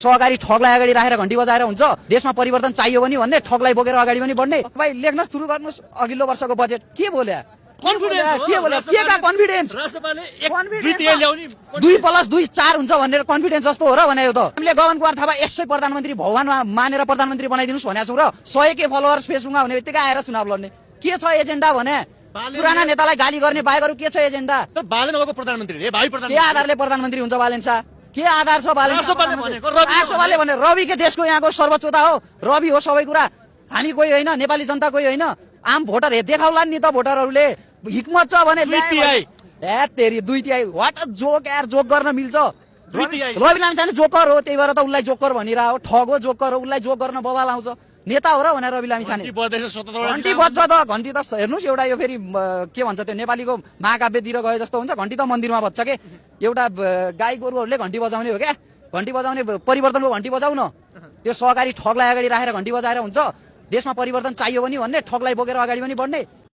सहकारी ठगलाई अगाडि राखेर घण्टी बजाएर हुन्छ। देशमा परिवर्तन चाहियो भने भन्ने, ठगलाई बोकेर अगाडि पनि बढ्ने। भाइ लेख्न सुरु गर्नुस् अघिल्लो वर्षको बजेट के बोल्या, के का कन्फिडेन्स, 2+2 4 हुन्छ भनेर कन्फिडेन्स जस्तो हो र भने त हामीले गगन कुमार थापा यसै प्रधानमन्त्री भगवान मानेर प्रधानमन्त्री बनाइदिनुस् भनेको छौँ र 100 के फलोअर्स फेसबुकमा हुने बित्तिकै आएर चुनाव लड्ने के छ एजेन्डा भने पुराना नेतालाई गाली गर्ने बाहेक अरु के छ एजेन्डा? तर बालेन भएको प्रधानमन्त्री रे, भावी प्रधानमन्त्री के आधारले प्रधानमन्त्री हुन्छ बालेन शाह? के आधार छ बालेन शाहले भने? रवि के देशको यहाँको सर्वोच्चता हो, रवि हो सबै कुरा। हामी कोही होइन, नेपाली जनता कोही होइन, आम भोटर हे देखाउला नि त भोटरहरूले हिक्मत छ भने। ए तेरी 2/3 व्हाट अ जोक यार, जोक गर्न मिल्छ। रवि लामिछाने जोकर हो, त्यही भएर त उसलाई जोकर भनिरा हो, ठग हो, जोकर हो, उसलाई जोक गर्न बवाल आउँछ। नेता हो र भनेर रवि लामिछाने घण्टी बज्छ त, घण्टी त हेर्नुस् एउटा यो फेरि के भन्छ त्यो नेपालीको महाकाव्यतिर गए जस्तो हुन्छ। घण्टी त मन्दिरमा बज्छ के, एउटा गाई गोरुहरूले घण्टी बजाउने हो क्या, घण्टी बजाउने परिवर्तनको घण्टी बजाउ न। त्यो सहकारी ठगलाई अगाडि राखेर घण्टी बजाएर हुन्छ। देशमा परिवर्तन चाहियो भने भन्ने, ठगलाई बोकेर अगाडि पनि बढ्ने।